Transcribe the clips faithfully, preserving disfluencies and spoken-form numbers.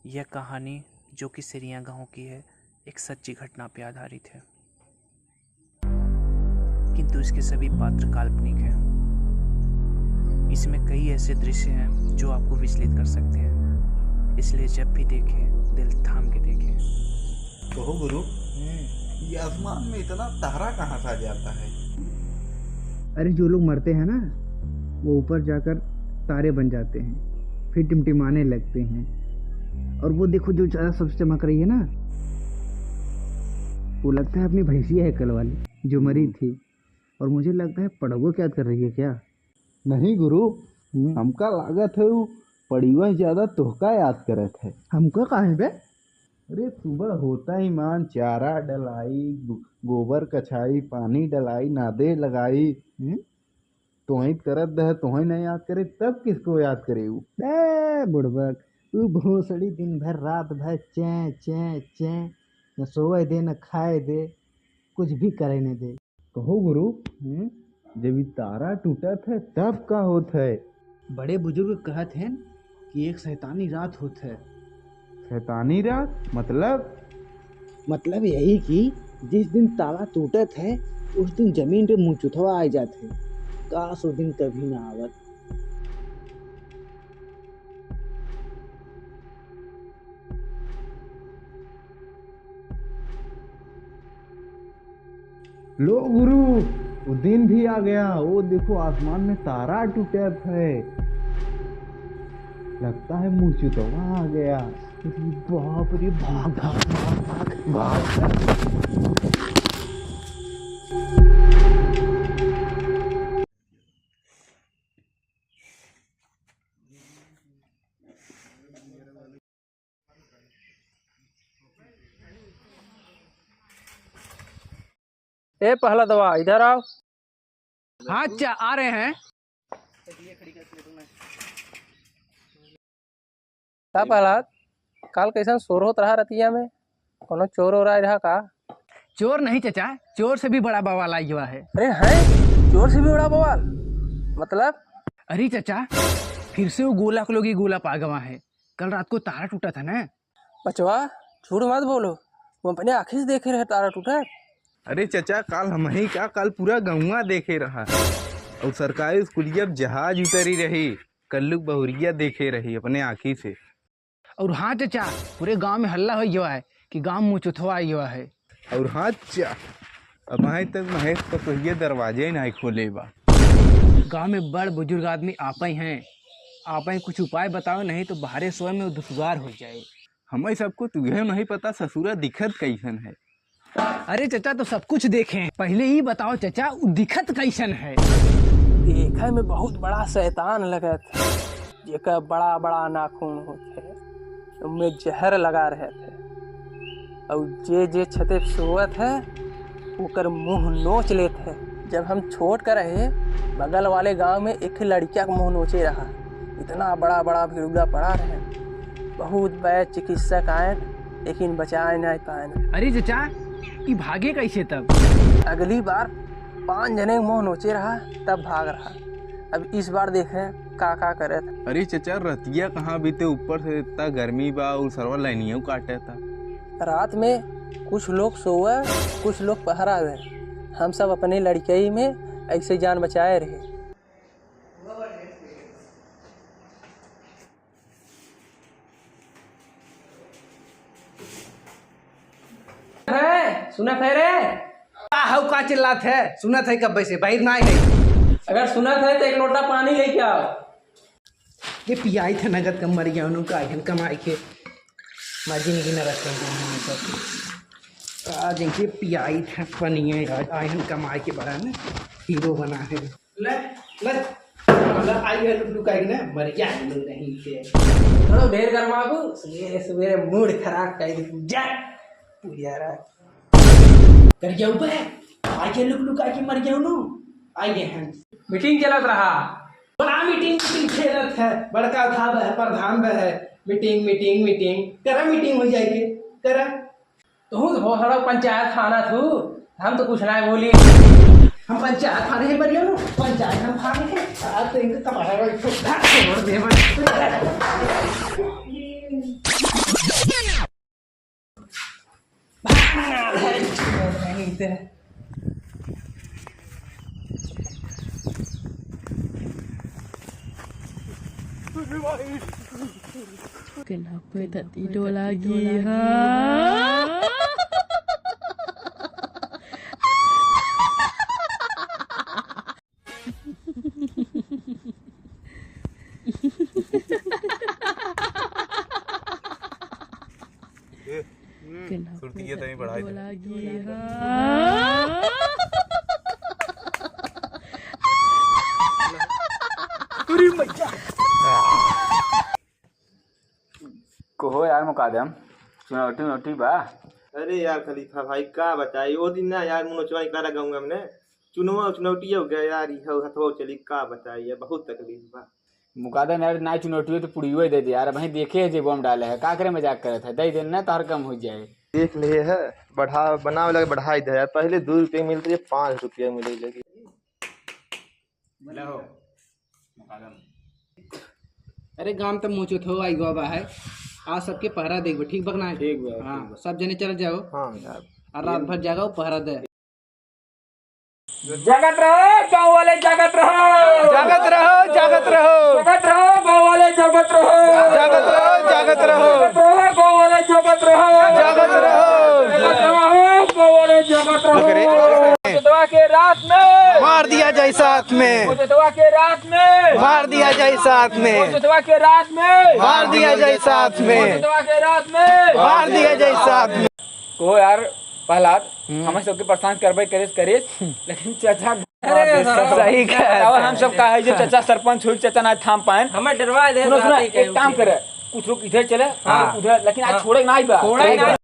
यह कहानी, जो कि सिरिया गांव की है, एक सच्ची घटना पे आधारित है, किंतु इसके सभी पात्र काल्पनिक हैं। इसमें कई ऐसे दृश्य हैं जो आपको विचलित कर सकते हैं, इसलिए जब भी देखें, दिल थाम के देखें। कहो गुरु, हम्म। ये आसमान में इतना तारा कहाँ से आ जाता है? अरे, जो लोग मरते हैं ना, वो ऊपर जाकर तारे बन जाते हैं, फिर टिमटिमाने लगते हैं। और वो देखो, जो चारा सबसे चमक रही है ना, वो लगता है अपनी भैंसिया है कल वाली, जो मरी थी। और मुझे लगता है पड़वा को याद कर रही है क्या? नहीं गुरु, हम्म। हमका लागत है वो पड़वा से ज्यादा तोहका याद करत है। हमका काहे बे? अरे, सुबह होता ही मान चारा डलाई, गो-, गोबर कछाई, पानी डलाई, नादे लगाई। हम्म? तोहित करत दह, तोहित नहीं याद करे, तब किसको याद करे उ? ए, बुड़बक, उ भोसड़ी दिन भर, रात भर चें, चें, चें, न सोवे दे, न खाए दे, कुछ भी करे न दे। कहो गुरु, हम्म? जब ई तारा टूटत है, तब का होत है? बड़े बुजुर्ग कहत हैं कि एक शैतानी रात होत है। शैतानी रात? मतलब? मतलब यही कि जिस दिन तारा टूटत है, उस दिन जमीन पे मुँहचुथवा आ जात है। काश, उस दिन कभी ना आवत। लो गुरु, वो दिन भी आ गया। वो देखो, आसमान में तारा टूटत है। लगता है मुँहचुथवा आ गया। अरे बाप रे, भाग, भाग, भाग, भाग, भाग। ए पहला दवा, इधर आओ। हाँ, चा-, आ रहे हैं। का प्रहलाद, काल कैसन शोर होत रहा रतिया में? कोनो चोर ओर आए रहा का? चोर नहीं चचा, चोर से भी बड़ा बवाल आई गवा है। अरे हैं, चोर से भी बड़ा बवाल? मतलब? अरे चचा, फिर से वो गोला के लोग ही गोला पा गवा है। कल रात को तारा टूटा था ना। बचवा, झूठ मत बोलो, वो अपने आँखी से देखे रहे तारा टूटा। अरे चचा, काल हमही का, काल पूरा गौवा देखे रहा। और सरकारी स्कूलिया जहाज उतरी रही, कल्लू बहुरिया देखे रही अपने आँखी से। और हाँ चचा, पूरे गांव में हल्ला होइ गवा है कि गांव मुँहचुथवा आई गवा है। और हाँ चचा, अबहीं तक महेश पतोहिया दरवाजे ही नाहीं खोले बा। गांव में बड़ बुजुर्ग आदमी आपइ हैं, आपइ कुछ उपाय बताओ, नहीं तो बाहरे सोए में दुश्वार होइ जाए। हमइ सबको तुहे नहीं पता, ससुरा दिखत कैसन है। अरे चचा, तो सब कुछ देखे हैं। पहिले ई बताओ चचा, उ दिखत कैसन है? देखे में बहुत बड़ा शैतान लगत है, जेकर बड़ा बड़ा नाखून होत है, उनमें जहर लगा रहत है, और जे जे छते पे सोवत है, ओकर मुँह नोच लेत है। जब हम छोट का रहे, बगल वाले गांव में एक लड़किया के मुँह नोचे रहा, इतना बड़ा बड़ा भिड़ुला पड़ा रहे, बहुत वैद्य चिकित्सक आए, लेकिन बचाए नहीं पाए। अरे चचा, ई भागे कैसे तब? अगली बार पाँच जने के मुँह नोचे रहा, तब भाग रहा। अब इस बार देखे का का करे। अरे चचा, रतिया कहाँ बीते, ऊपर से इतना गर्मी बा और सरवा लाइनियों काटे था। रात में कुछ लोग सोवे, कुछ लोग पहरा दे। हम सब अपने लड़कई में ऐसे जान बचाए रहे। है, सुनत है रे? का हऊ का चिल्लात है? सुनत है कब्बे से, बाहिर नाहीं है। अगर सुनत है तो एक लोटा पानी लेके आओ। ये पियाई थे नगद कम मर गया उन्हों का, आइहन कमाई के। मर्जी नहीं ना रखते हैं हम सब। आज इनके पियाई थे पनिया, आज आइहन कमाई के बड़ा ना हीरो बना है। ले, ले, ले, आई है लुक लुक आई ना, मर गया है लोग नहीं के। चलो, ढेर गरमाबू, सवेरे सवेरे मूड खराब कर दे, जा, पूजा रहा। कर गया ऊपर है, आई है लुक लुक आई के मर गया उन्हों, आई है हम। मीटिंग चलत रहा। बड़ा मीटिंग, मीटिंग खेलत है, बड़का था बह, प्रधान बह है, मीटिंग, मीटिंग, मीटिंग, करा मीटिंग हो जाए के, करा। तू तो बहुत बड़ा पंचायत थाना थू, हम तो कुछ ना बोली। हम पंचायत थाने हैं, बढ़िया लो, पंचायत हम थाने हैं। आज तो इनका कमाया भाई, छोड़ दे भाई। इधर। केना पे धती डोला गी, हाँ। ए, केना सुरती के तनी बढ़ाई दे। अरे मैया। कहो यार मुकादम, चुनौटी उनौटी बा? अरे यार खलीफा भाई, का बताई, ओ दिन ना यार, मुनोचवा निकला रहा गाँव में, चुनवा चुनौटी हो गया यार, ई हथवा चली, का बताई यार, बहुत तकलीफ बा। मुकादम यार, ना चुनौटियो तो पुड़ियो दे दे यार, अबहीं देखे है जे बम डाले है, का करे मजाक करत है, दे दे ना, तार कम हो जाए। देख ले है, बढ़ा, बनावे लगे, बढ़ाई दे यार, पहले दो रुपये मिलते, पाँच रुपये मिले लगे। लो, मुकादम। अरे गाम त मुँह चोथो आई गवा बा है, आज सबके पहरा देख बा, ठीक बा कि ना? ठीक बा, हाँ, ठीक बा। सब जने चल जाओ। हाँ यार। और रात भर जागो, पहरा दे। जागत रहो गाँव वाले, जागत रहो। जागत रहो, जागत रहो। जागत रहो गाँव वाले, जागत रहो। जागत रहो, जागत रहो। जागत रहो गाँव वाले, जागत रहो। जागत रहो। जागत रहो गाँव वाले, जागत रहो। पकड़े। मुजतवा के रात में मार दिया जाए साथ में। मुजतवा के रात में मार दिया जाए साथ में। मुजतवा के रात में मार दिया जाए साथ में। मुजतवा के रात में मार दिया जाए साथ में। कहो यार प्रहलाद, हम्म। हमें सबके परेशान करबे करेस, करेस, लेकिन चाचा अरे, सही कहा। बताओ, हम सब का है जे चाचा सरपंच होई, चाचा ना थाम पाएन। हमें डरवा दे, सुनो, सुनो, रात ही एक काम कहीं करे, कुछ लोग इधर चले, हाँ। उधर, लेकिन आज हाँ। छोड़े ना बा। छोड़े ना।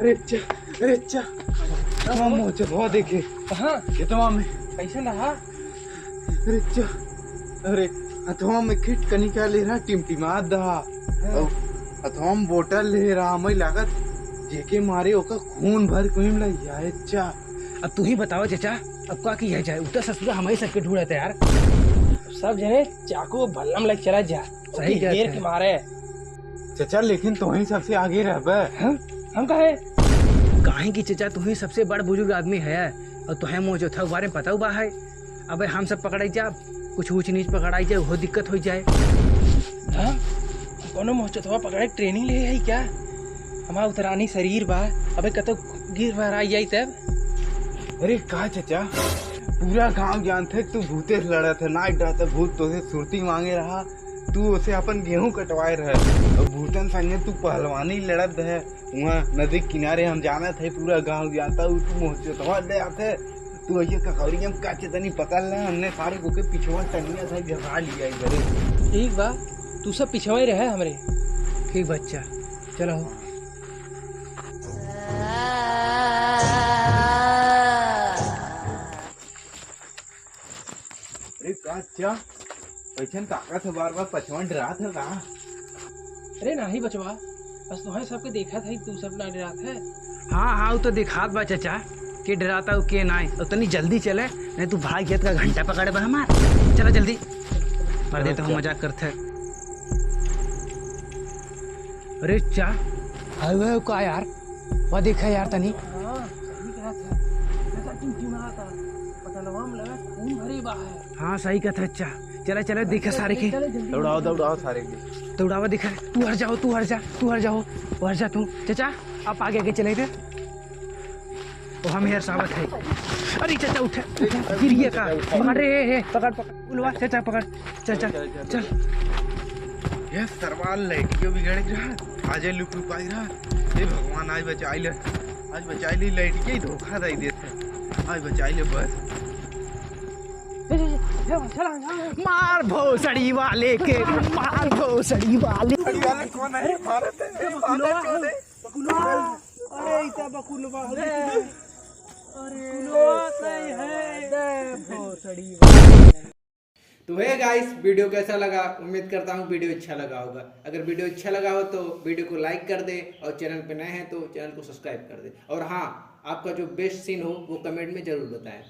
अरे चा, अरे चा, तमाम मोचत हुआ देखे। कहाँ? ये तमाम में। कैसे रहा? अरे चा, अरे, हथवा में खिट कनिका ले रहा, टिमटिमात दहा। हाँ। और हथवा में बोतल ले रहा, हमें लागत, जेके मारे ओका खून भर कोई में लग जाए, चा। अब तू ही बताओ, चाचा, अब का किया जाए? उ तो ससुरा हमारे सबके ढूंढत है यार। सब जने चाकू बल्लम लग चला जा। सही ओके, कहत घेर है। के मारे। चाचा, लेकिन तोही सबसे आगे रहबे। हम? हम काहे? काहे कि चाचा, तोही सबसे बड़ बुजुर्ग आदमी है और तोहे मोचत हुआ बारे में पता हुआ है। अबे हम सब पकड़ाई जाब, कुछ ऊँच नीच पकड़ाई जाए, वो दिक्कत हो जाए। हाँ? कोनो मोचत हुआ पकड़े ट्रेनिंग ले है क्या? हमार उतरानी शरीर बा, अबे कतो गिर भराई जाई तब। अरे का चाचा, पूरा गांव जानत है तू भूते से लड़त है, ना डरत है, भूत तोसे सुरती मांगे रहा, तू ओसे अपन गेहूं कटवाए रहे, और भूतन संगे तू पहलवानी लड़त है, वहाँ नदी किनारे हम जानत है, पूरा गांव जानता है, तू मोचतवा दे आते, तू ऐसे ककौड़ी हम काचे तनी पकड़ ले, हमने सारे को के पिछवा टंगिया था, घबरा लिया इधर। ठीक बा, तू सब पिछवा ही रहे हमरे। ठीक बच्चा, चलो। अरे का चा, कैसन ताकत है, बार बार पछवा डरात है का? अरे नाही बचवा, बस तोहे सबके देखत है, तू सब ना डरात है। हाँ, हाँ, उ तो दिखात बा चाचा, के डराता हो के नाय। और तनी जल्दी चले, नहीं तू भाग जात का घंटा पकड़े बा हमार। चला जल्दी। मार देता हूँ, अच्छा। मजाक करत है। अरे चा, हाय वाय का यार? वह देखा यार तनी। हाँ, सही कहा था। लगा टिमटिमा था। पतलवा में लगा खून भरे बा है। हाँ, सही कहा था चा। चला, चला, देखा सारे के। चले जल्दी। दौड़ाओ, दौड़ाओ सारे के। दौड़ावा देखा। तू हर जाओ, तू हर जा, तू हर जाओ। वो हर जा तू। चाचा, आप आगे आगे चले थे। वो हम हेर सावत है। अरे चाचा, उठा, उठा, गिर गया का? पकड़ रे, हे, हे, पकड़, पकड़। बुलवा, चाचा, पकड़। चल, चल, चल। ये सरवा लड़कियों बिगड़ गया। आज ये लुक लुक आई रहा। हे भगवान, आज बचाई ले। आज बचाई ले, लड़की ही धोखा दे देते। आज बचाई ले बस। ए, ए, ए, ए, चला, चला। मार भोसड़ी वाले के, मार भोसड़ी वाले। भोसड़ी वाले कौन है? मारत है, ए, मारत है। बकुलवा। अरे, इता बकुलवा। अरे, बकुलवा सही है। दे भोसड़ी वाले। तो हे गाइस, वीडियो कैसा लगा? उम्मीद करता हूँ वीडियो अच्छा लगा होगा। अगर वीडियो अच्छा लगा हो तो वीडियो को लाइक कर दे, और चैनल पे नए हैं तो चैनल को सब्सक्राइब कर दे। और हाँ, आपका जो बेस्ट सीन हो वो कमेंट में जरूर बताएं।